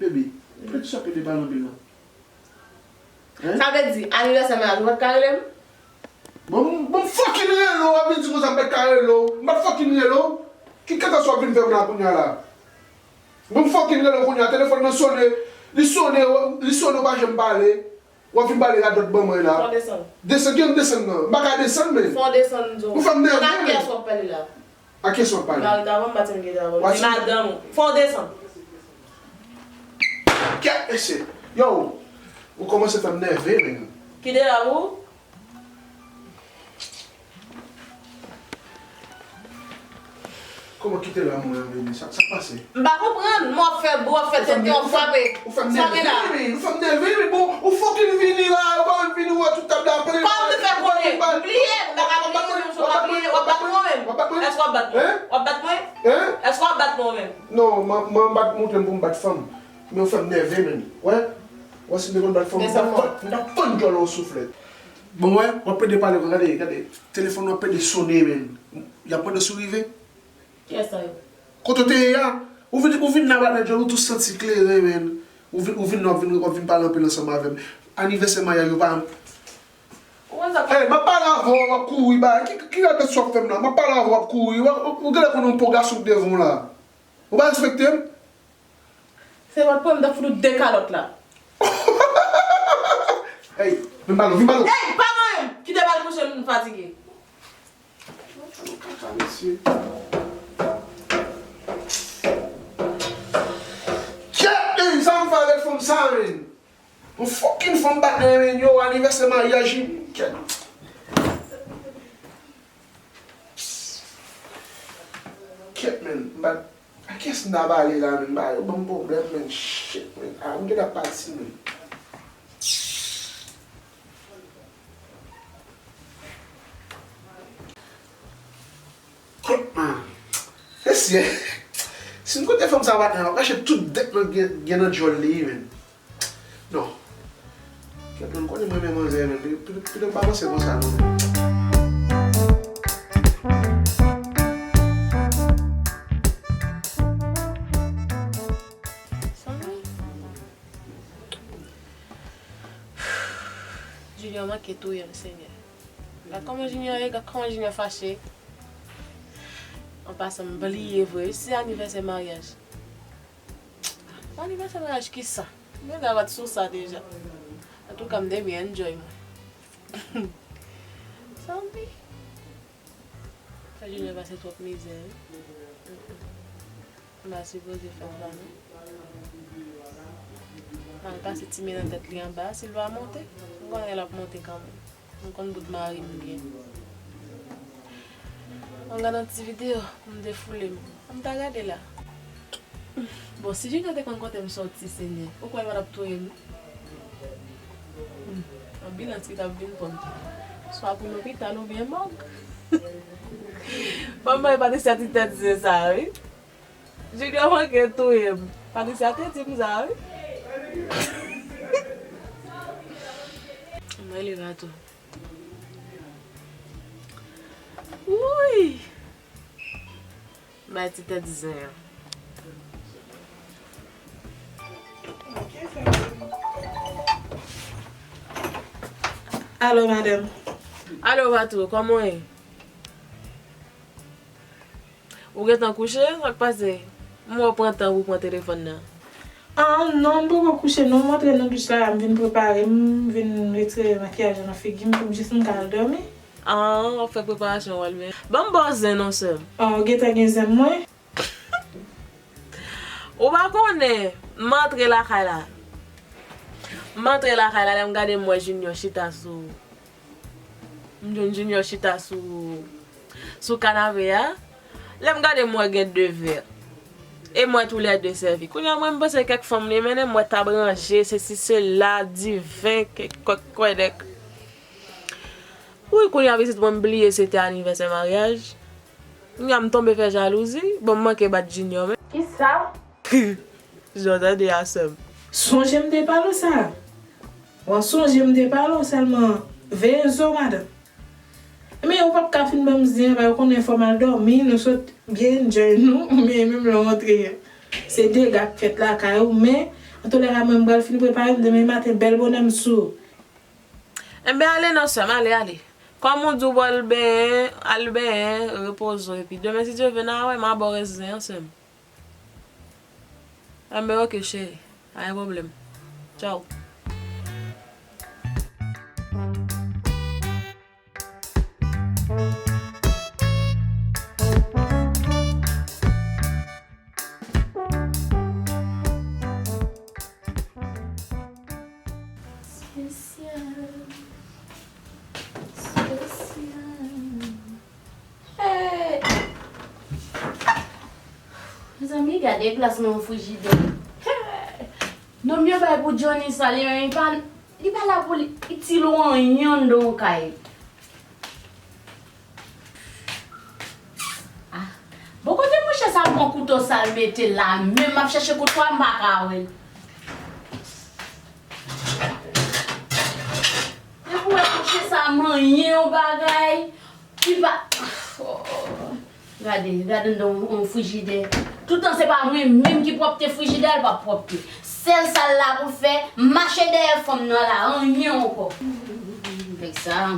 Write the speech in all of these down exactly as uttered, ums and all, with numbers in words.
Bebe, ou pèdi sa pede pale anpil la. Hein? Sa vle di, anivèsè maryaj ou pa t ka rele m? Bon, m- bon, m fucking rele w, w ap vin di konsa m pa t ka rele w. M pa t fucking rele w. Ki kaka sa w ap vin fè m la kounye a la? Bon, m fucking rele w kounye a, telefòn nan sone, li sone, li sone, w pa janm pale. W ap vin pale radòt ban mwen la. Fò w desann. Desann, ki an desann nan? M pa ka desann, men. Fò w desann, m di w. Ou fè m nève, men. Ak kiyès w ap pale la? Ak kiyès w ap pale? Mari t avan m, pa t janm gen avan. Se madanm ou. Fò w desann. Kèt, mesye. Yo, ou kòmanse fè m nève, men. Kite la pou ou. Kòman kite la mwen an, Bebe? Sa, sa k pase? M pa konprann. Mwen ap fè bou, ap fè tenten, ap frape. Ou fè m nève, men. Ou fè m nève, men. Bon, ou fucking vini la, ou pa vini, ou wè tout tab la plen. Kòman m te fè konnen? M bliye, m pa ka bliye, m bliye, w ap bat mwen menm. W ap bat mwen? Èske w ap bat mwen? Hein? W ap bat mwen? Hein? Èske w ap bat mwen menm? Non, man, man bat montre m pou m bat fanm. Men ou fè m nève, men. Wè? Wè si m te konn bat fanm, m t ap fann, m t ap fann djòl ou souflèt. Bon, wè, w ap pede pale, gade, gade. Telefòn nan ap pede sone, men. Y ap mande si w rive. Kiyès sa yo? Kote w te ye a? Ou vin, ou vin nan batay djòl, ou tou santi kleren, men. Ou vin, ou vin nan, w ap vin, w ap vin pale anpil ansanm avè m. Anivèsè maryaj ou pa. Ou konn sa k pase? Hey, m ap pale avè w, w ap kouri, ba. Ki, ki radòt sa w ap fè m la? M ap pale avè w, w ap kouri. Ou, ou, ou genlè konn yon po gason k devan w la. Ou pa respekte m? Se lòt pwen m t ap fout ou de kalòt la. Hey, vin ba l, vin ba l. Hey, pa manyen m! Kite ba l kouche, m fatige. Kaka, mesye. Kèt, men, sa m fè avèk fanm sa, men? Yon fucking fanm bat nan men yo, anivèsè maryaj li. Kèt. Kèt, men, m bat. A kiyès m ta pale la, men? Ba yo ban m pwoblèm, men. Shit, men. A, m gentan pati, men. Kòman? Mesye, si m kote fanm sa bat nan, w ap rache tout dèt mwen gen, gen nan djòl li, men. Non. Kèt, mwen konnen mwen renmen manzè, men pito, pito, pito m pa panse konsa, non. Sanmi. Junior manke touye m, Senyè. Gad kòman Junior ye, gad kòman Junior fache. An pasan, m bliye vre, wi, se anivèsè maryaj. Anivèsè maryaj kisa? Mwen ta bat sou sa deja. Antouka, m te byen enjoy mwen. Sanmi. Fè Junior pase twòp mizè, wi. M pa sipoze fè sa, non. M al kase ti men nan tèt li anba, si l pa monte, m konnen l ap monte kanmenm. M konn bout mari m byen. Ann gade yon ti videyo pou m defoule m. Ann ta gade la. Bon, si Junior te konn kote m sòti, Senyè, ou kwè l pa t ap touye m? Hmm, anbilans ki t ap vin pran m. Swa pou lopital oubyen mòg. Fanm mwen Patricia ti tèt zen sa, wi. Junior manke touye m. Patricia te di m sa, wi. Mwen leve a tou. Wouy! Bay ti tèt zen an. Alo, madanm. Alo, Vatou, kòman w ye? Ou gentan kouche? Sa k pase? M wè w pran tan pou w pran telefòn nan. Ah, non, m poko kouche, non. M antre nan douch la, m vin prepare m, m vin retire makiyaj nan figi m pou m jis m ka al dòmi. Ah, w ap fè preparasyon w al byen. Ban m ba w zen non, sè m. Ah, ou gentan gen zen mwen? Ou pa konnen, m antre lakay la. M antre lakay la, lè m gade m wè Junior chita sou, m jwenn Junior chita sou, sou kanape a. Lè m gade m wè gen de vè. E m wè toulède sèvi. Kounye a mwen m panse kèk fanm li mennen m wè tab ranje, sesi sela, diven, kèk kòk kwèdèk. Wi, kounye a pitit mwen m bliye se te anivèsè maryaj. Kounye a m tonbe fè jalouzi, bon m manke bat Junior men. Kisa? Jan w tande a sè m. Sonje m te pale w sa. Bon, sonje m te pale w sèlman veye zo, madanm. Men ou p ap ka fin ban m zen an, ba yo konnen fò m al dòmi, nou sot byen enjoy nou, men menm lè w antre a, se dega k fèt lakay ou, men Antoulèka, mwen, m pral fin prepare m, demen maten, bèl bonè, m sou. Enben, ale non, sè m, ale, ale. Kòm ou di w pral benyen, al benyen, repoze w, epi demen, si Dye vle, n a wè, m a ba w rès zen an, sè m. Enben, oke, cheri. Pa gen pwoblèm. Tchaw. Espesyal. Espesyal. Hey! Mezanmi, gade glas nan yon frijidè. Hey! Nonm yo bay pou Johnny sa, li menm, li pa, li pa la pou li itil ou anyen anndan yon kay. Ah. Bon, kote mouche sa pran kouto sa l mete la menm, m ap chèche kouto a, m pa ka wè l. Depi w wè mouche sa manyen yon bagay, li pa, oh. Gade, gade anndan yon, yon frijidè. Toutan se pa mwen menm ki pwòpte frijidè a, l p ap pwòpte. Sèl sa l la pou fè, mache dèyè fanm nan la, anyen ankò. Nèg sa.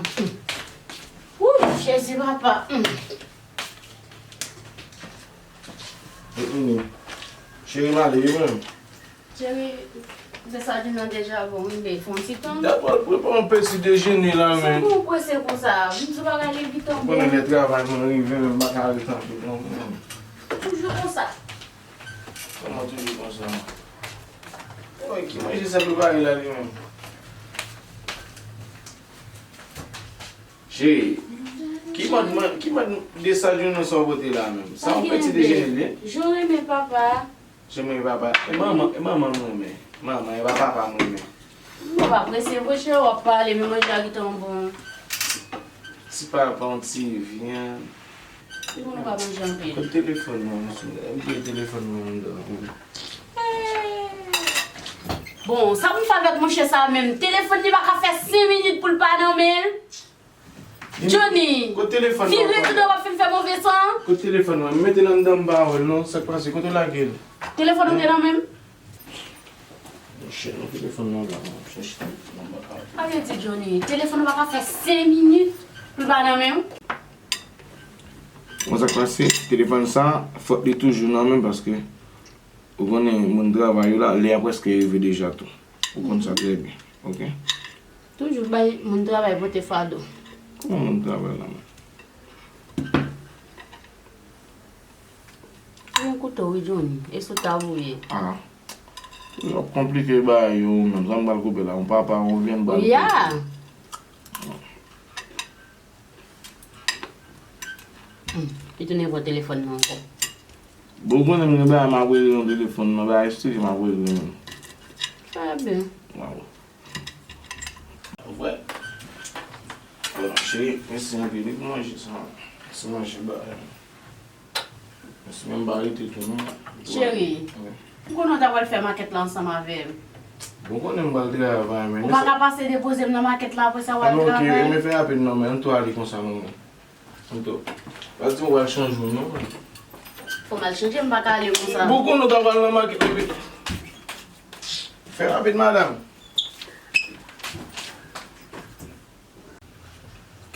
Wouy, Jezi papa. Mm. Mm, mm. Cheri m ale wi mwen. Cheri, desann nan deja bon, wi, men fè yon ti tan. Dapò al prepare yon peti dejene la, men. Sa pou w prese konsa? M di w bagay li vit anpil. Ou konnen lè travay mwen rive, men m pa ka ret anpil non. Toujou konsa. Kòman toujou konsa? Woy, ki manje sa prepare la li menm? Cheri, ki mòd mwen, ki mòd desann jounen sa w pote la menm? Sa yon peti dejene li ye? Jan w renmen papa. Jan m renmen papa. E manman, e manman m renmen. Manman, e pa papa m renmen. Ou pa prese vre cheri, w ap pale, men manje a gentan bon. Ti papa, yon ti vyann. Li konn ou pa manje anpil. Kote telefòn mwen, mesye? M bliye telefòn mwen anndan. Bon, sa pou m fè avèk mouche sa a menm? Telefòn li pa ka fè senk minit pou l pa nan men l. Johnny, vire tounen w ap fin fè move san. Kote telefòn mwen? M mete l anndan, m pa wè l non. Sa k pase? Kote w lage l? Telefòn ou te nan men m? Monchè, non, telefòn nan la, m ap chèche telefòn nan, m pa ka wè. Sa vle di, Johnny, telefòn ou pa ka fè senk minit pou l pa nan men w? Bon, sa k pase? Telefòn sa, fòt li toujou nan men m paske ou konnen moun travay yo la, lè a prèske rive deja tou. Ou konn sa trè byen, oke? Toujou bay moun travay pote fado. Kòman moun travay la menm? Ou gen kouto wi, Johnny. E sou tab ou ye? Ah. Toujou ap konplike bagay yo menm. Sa m pral koupe la? Yon papa, yon vyann, m pral koupe. Ya. Hmm, li tounen pran telefòn nan ankò. Bon, ou konnen m gen bagay m ap regle nan telefòn nan, bagay serye m ap regle menm. Trè byen. Waw. Vre? Bon, cheri, mèsi anpil wi pou manje sa. Mèsi manje bagay. Mèsi, men m pa rete tou non. Cheri, wi. M konnen w ta pral fè makèt la ansanm avè m. Bon, konnen m pral travay, men. Ou pa ka pase depoze m nan makèt la, apre sa w al travay? Anben, oke, men fè rapid non, men ann tou ale konsa, manman. Ann tou. Pa di m w al chanje w non, men. Fò m al chanje, m pa ka ale konsa. Bon, konnen w ta pral nan makèt, epi. Fè rapid, madanm.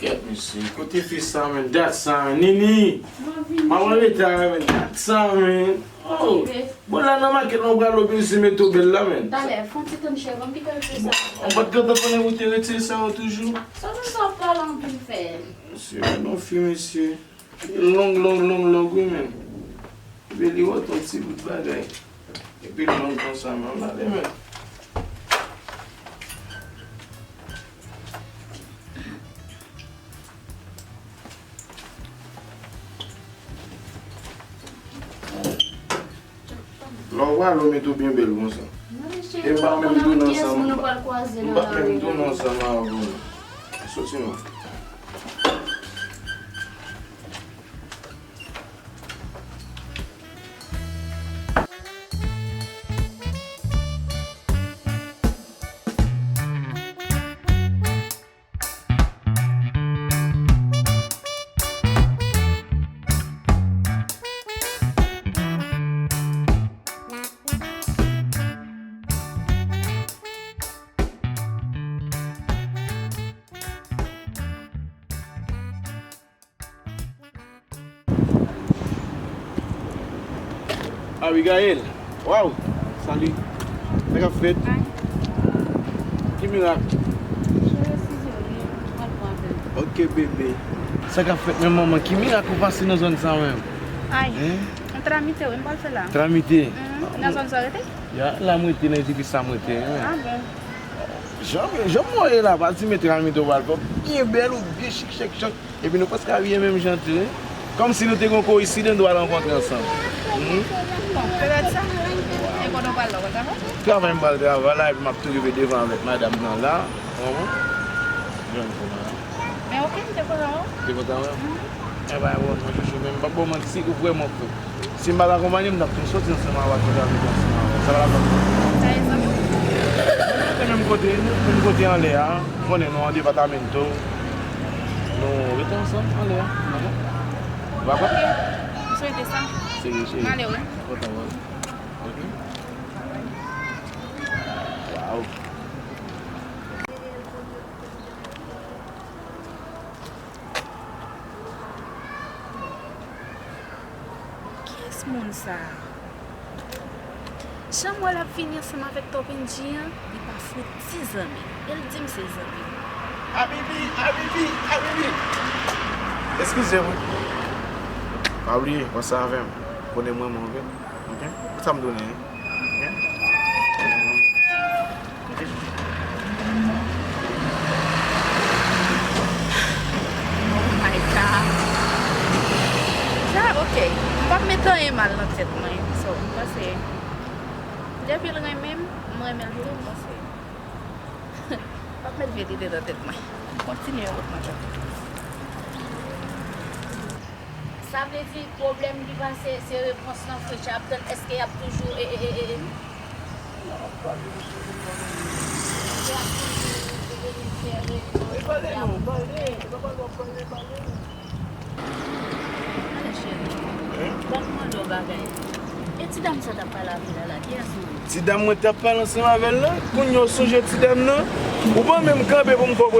Kèt, mesye, kote fi sa, men? Dat sa, men. Nini! M ap anreta, men. Dat sa, men. Oh! Bon, la nan makèt la, ou pral oblije mete w bèl la, men. Talè, fè yon ti tann, cheri, ban m kite retire sa. Ou pa t gentan konnen ou te retire sa yo toujou? Sa nou sa pale anpil fè. Mesye, men non fi, mesye. Long, long, long, long, wi, men. Epi li wè ton ti bout bagay. Epi l long konsa, men. Ale, men. Lè w pale, ou mete w byen bèl konsa. E m pa menm tounen ansanm. M pa menm tounen ansanm avè w. Soti non. Abigail, waw, salut. Sa k ap fèt? Ay. Ki mirak? Cheve si zoli, mwen pran avè l. Ok, bebe. Sa k ap fèt menm, manman? Ki mirak ou pase nan zòn sa menm? Ay. Hein? Yon tramite, wi, m pral fè la. Tramite? Mhm. Nan zòn sa w rete? Ya, la m rete, nan edifis sa m rete, wi. Ah bon? Jan, jan m wè la, pa di men tramite w pral fè, w byen bèl, ou byen chik, chèk, chòk. Epi nou prèske abiye menm jan tou, wi. Kòmsi nou te gen yon koyisidan, nou t al rankontre ansanm. Hmm? Bon, petèt sa. E kote w pral la, w pral travay? Travay, m pral travay la, epi m ap tou rive devan avèk madanm nan la. Ou konprann? Jwenn kouman la. Men ok, m te kontan wè w. Te kontan wè m? Mhm. Enben, bon, mwen chouchou, men m p ap ba w manti, ou vrèman fou. Si m pa t akonpaye, m t ap tou soti ansanm avè w, ap fè travèse ansanm avè w. Sa pa t ap fèt. Sa e zanmi w? Nou rete menm kote, nou rete menm kote anlè a. Ou konnen nou an depatamento. Nou rete ansanm anlè a. Dakò? Dakò? Ok. M swete sa. Serye, cheri. M ale, wi. Kontan wè w. Ok? Waw. Kiyès moun sa a? Jan m wè l ap vini ansanm avèk Top N G an, li pa fouti zanmi m. E l di m se zanmi m. Abibi, Abibi, Abibi! Eskize mwen. Pa bliye, panse avè m. Konnen mwen, mwen avè. Ok? Ou sa m donnen, hein? Ok? Oh my God. Sa, ok. M p ap met anyen mal nan tèt mwen. So, m panse, depi l renmen m, m renmen l tou, m panse. M p ap met verite nan tèt mwen. M kontinye wout mwen. Sa vle di, pwoblèm li pa se, se repons lan Fritz ap tann, èske y ap toujou, e, e, e, e, èske y ap toujou vini fè reyinyon? E pale non, pale, e pa pale w ap pale, pale. Ale cheri, ban m mande w bagay. E ti dam sa w t ap pale avè l la, kiyès ou ye? Ti dam mwen t ap pale ansanm avè l la, kounye a w sonje ti dam nan? Ou pa menm kanpe pou m fè, pou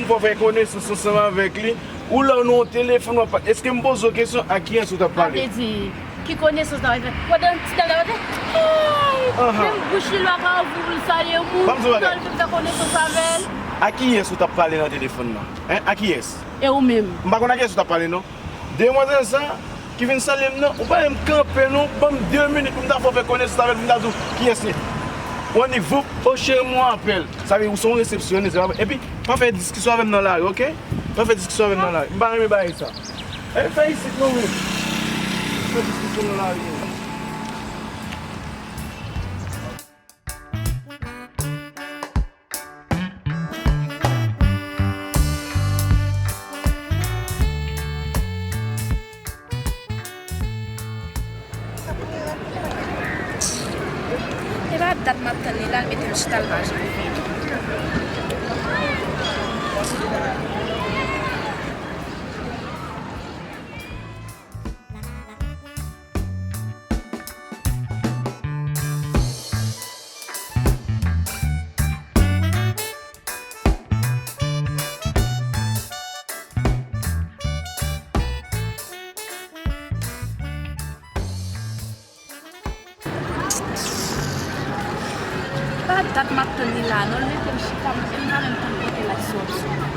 m fè konesans ansanm avèk li. Ou la, ou nan yon telefòn, w ap pale. Èske m poze w kesyon, a kiyès ou t ap pale? Sa vle di, ki konesans w t ap fè? Pandan ti dam nan te, ay! Menm bouch li, l pa ka ouvri pou l salye moun, poutan l fin fè konesans avè l. A kiyès ou t ap pale nan telefòn nan? Hein? A kiyès? E ou menm? M pa konn a kiyès ou t ap pale, non. Demwazèl sa, ki vin salye m nan, ou pa menm kanpe, non. Ban m de minit pou m ta fè w fè konesans avè l, pou m ta di w kiyès li. Ou annik, voup, o cheri, m wè w apèl. Sa vle di ou se yon resepsyonis, epi pa fè diskisyon avè m nan lari, ok? Pa fè diskisyon avè m nan lari. M pa renmen bagay sa. E fè isit non, men. Fè diskisyon nan lari, non. E pa dat m ap tann li la, l mete m chita, l pa janm vini. Pa dat m ap tann li la, non, l mete m chita, m pa menm konn kote l ap soti.